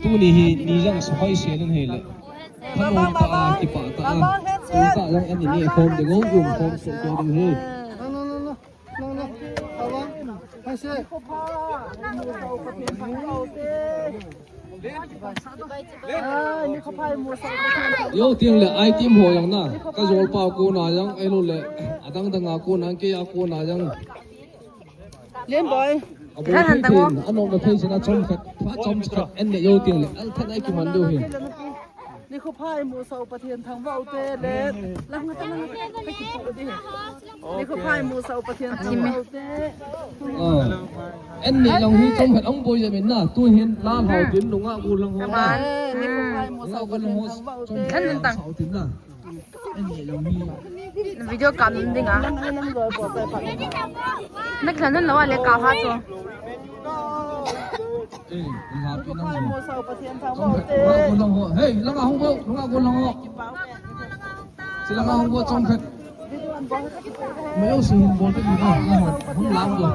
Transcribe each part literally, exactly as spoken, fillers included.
Tuni hi ni jong sa hoi se nan hi le. Khan hoi pa a ki pa ta a. Tu ta jong an ni form de ngong um form se to ding hi. Yo tiang le ai tim ho jong na. Ka jol pa ko na jong ai lo le. Adang dang a ko na ke a ko na jong. Len boy. Abo han thei tang tin, anok na thei sina chom khat, pha chom khat, en ne yo tiang le, al than ai ki man do hin. Ni kho phai mu sau Pathian thang vau te le. Lang ta lang ka ki pu di. Ni kho phai mu sau Pathian thang vau te. Ah. En ne jong hi chom khat ong boi ya min na, tu hin la hau tin nunga gu lang ho. Ni kho phai mu sau Pathian thang vau te. En tang. Sau tin na. Video kam ding a. Na khan nan lo a le ka ha to. Hey, langa hong bo, langa ko lang ho. Si langa hong bo chong khat. Mayo si hong bo te ni ha. Hong lang bo.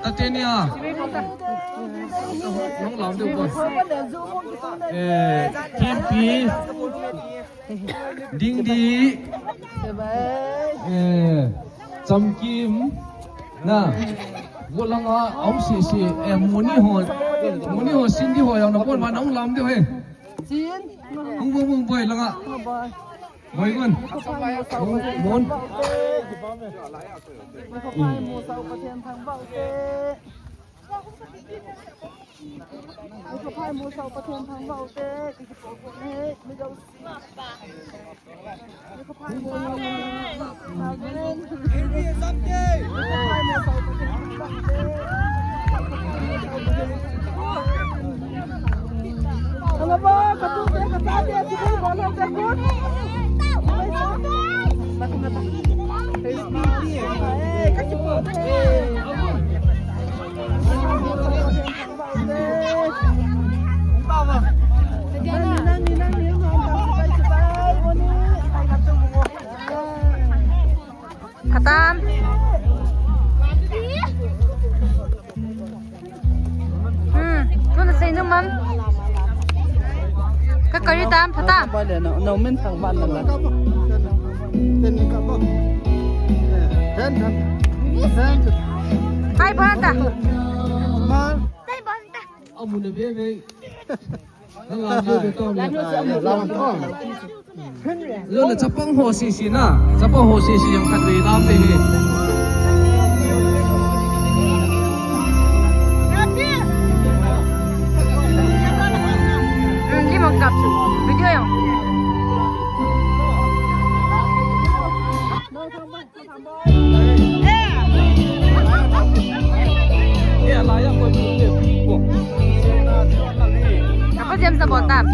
Tatenia. Hong lang de bo. Eh, Kimpi. Ding di. Eh, Cham Kim. Na. Go lang a, aum si si, eh, Moni ho. Moni ho, Cindy ho, yang na pon, man, aum lam de, he. Sin. Ung, ung, ung, boy, lang a. Boy, gun. Mon. Ni kho phai mu sau Pathian thang vau te. Ni kho phai mu sau Pathian thang vau te. Ki ki po ko ne, mi dau si. Ni kho phai mu sau Pathian thang vau te. Ni kho phai mu sau Pathian thang vau te. Hello, ba, ka tu te, ka ta te, tu te, ba, lo te, ko. Khatam. Hmm, tu na sei nu mam. Ka kari tam, phatam. Ba le no, no min thang ban na la. Hai, ban ta. Ma. Amu na be be. Lo na chapang ho si si na, chapang ho si si yang khat dei lam te hi. Hmm, ki mong kap video yang. Apa jam sa botam?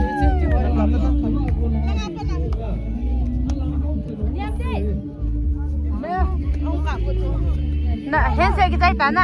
Na, handset kita ikan na.